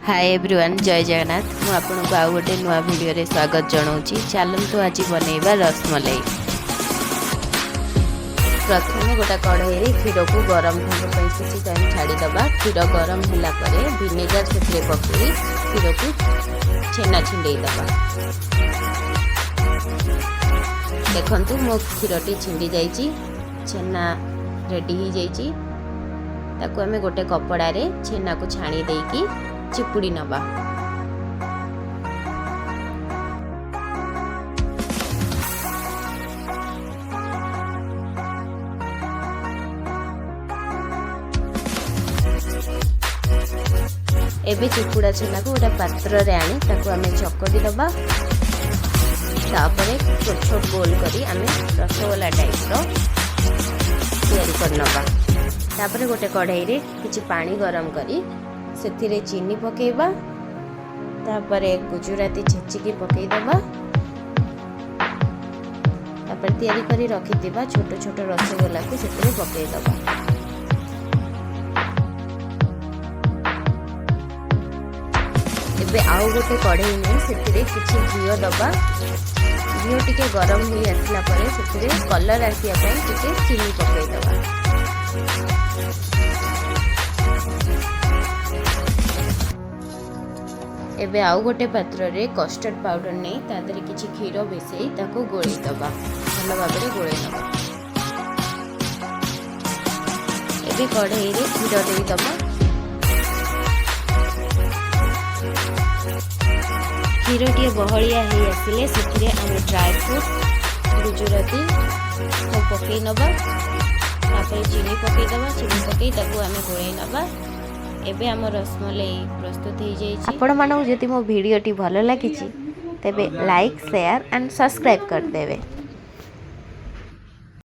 ହାଏ everyone, ଜୟ ଜଗନ୍ନାଥ। ମୁଁ ଆପଣଙ୍କୁ ଆଉ ଗୋଟେ ନୂଆ ଭିଡ଼ିଓରେ ସ୍ୱାଗତ ଜଣାଉଛି। ଚାଲନ୍ତୁ, ଆଜି ବନେଇବା ରସମଲେଇ। ପ୍ରଥମେ ଗୋଟେ କଢ଼େଇରେ କ୍ଷୀରକୁ ଗରମ ହେବା ପାଇଁ କିଛି ଟାଇମ୍ ଛାଡ଼ିଦେବା। କ୍ଷୀର ଗରମ ହେଲା ପରେ ଭିନେଗାର ସେଥିରେ ପକାଇ କ୍ଷୀରକୁ ଛେନା ଛିଣ୍ଡେଇ ଦେବା। ଦେଖନ୍ତୁ, ମୋ କ୍ଷୀରଟି ଛିଣ୍ଡି ଯାଇଛି, ଛେନା ରେଡ଼ି ହେଇଯାଇଛି। ତାକୁ ଆମେ ଗୋଟେ କପଡ଼ାରେ ଛେନାକୁ ଛାଣି ଦେଇକି ଚିପୁଡ଼ି ନେବା। ଏବେ ଚିପୁଡ଼ା ଛେନାକୁ ଗୋଟେ ପାତ୍ରରେ ଆଣି ତାକୁ ଆମେ ଚକଟି ଦେବା। ତାପରେ ଛୋଟ ଛୋଟ ଗୋଲ କରି ଆମେ ରସଗୋଲା ଟାଇପ୍ର ତିଆରି କରିନେବା। ତାପରେ ଗୋଟେ କଢ଼େଇରେ କିଛି ପାଣି ଗରମ କରି ସେଥିରେ ଚିନି ପକାଇବା। ତାପରେ ଗୁଜୁରାତି ଛେଚିକି ପକାଇଦେବା। ତାପରେ ତିଆରି କରି ରଖିଥିବା ଛୋଟ ଛୋଟ ରସଗୋଲାକୁ ସେଥିରେ ପକାଇଦେବା। ଏବେ ଆଉ ଗୋଟେ କଢ଼େଇ ନେଇ ସେଥିରେ କିଛି ଘିଅ ଦେବା। ଘିଅ ଟିକେ ଗରମ ହେଇ ଆସିଲା ପରେ ସେଥିରେ କଲର୍ ଆସିବା ପାଇଁ ଟିକେ ଚିନି ପକାଇଦେବା। ଏବେ ଆଉ ଗୋଟେ ପାତ୍ରରେ କଷ୍ଟର୍ଡ଼ ପାଉଡ଼ର ନେଇ ତା ଦେହରେ କିଛି କ୍ଷୀର ମିଶାଇ ତାକୁ ଗୋଳେଇ ଦେବା, ଭଲ ଭାବରେ ଗୋଳେଇ ଦେବା। ଏବେ କଢ଼େଇରେ କ୍ଷୀର ଦେଇଦେବା। କ୍ଷୀର ଟିକେ ବହଳିଆ ହେଇ ଆସିଲେ ସେଥିରେ ଆମେ ଡ୍ରାଏ ଫ୍ରୁଟ୍, ଗୁଜୁରାତି ସବୁ ପକାଇ ନେବା। ତାପରେ ଚିନି ପକାଇଦେବା। ଚିନି ପକାଇ ତାକୁ ଆମେ ଗୋଳେଇ ନେବା। ଏବେ ଆମ ରସମଲେଇ ପ୍ରସ୍ତୁତ ହେଇଯାଇଛି। ଆପଣମାନଙ୍କୁ ଯଦି ମୋ ଭିଡ଼ିଓଟି ଭଲ ଲାଗିଛି, ତେବେ ଲାଇକ୍, ସେୟାର ଆଣ୍ଡ ସବସ୍କ୍ରାଇବ୍ କରିଦେବେ।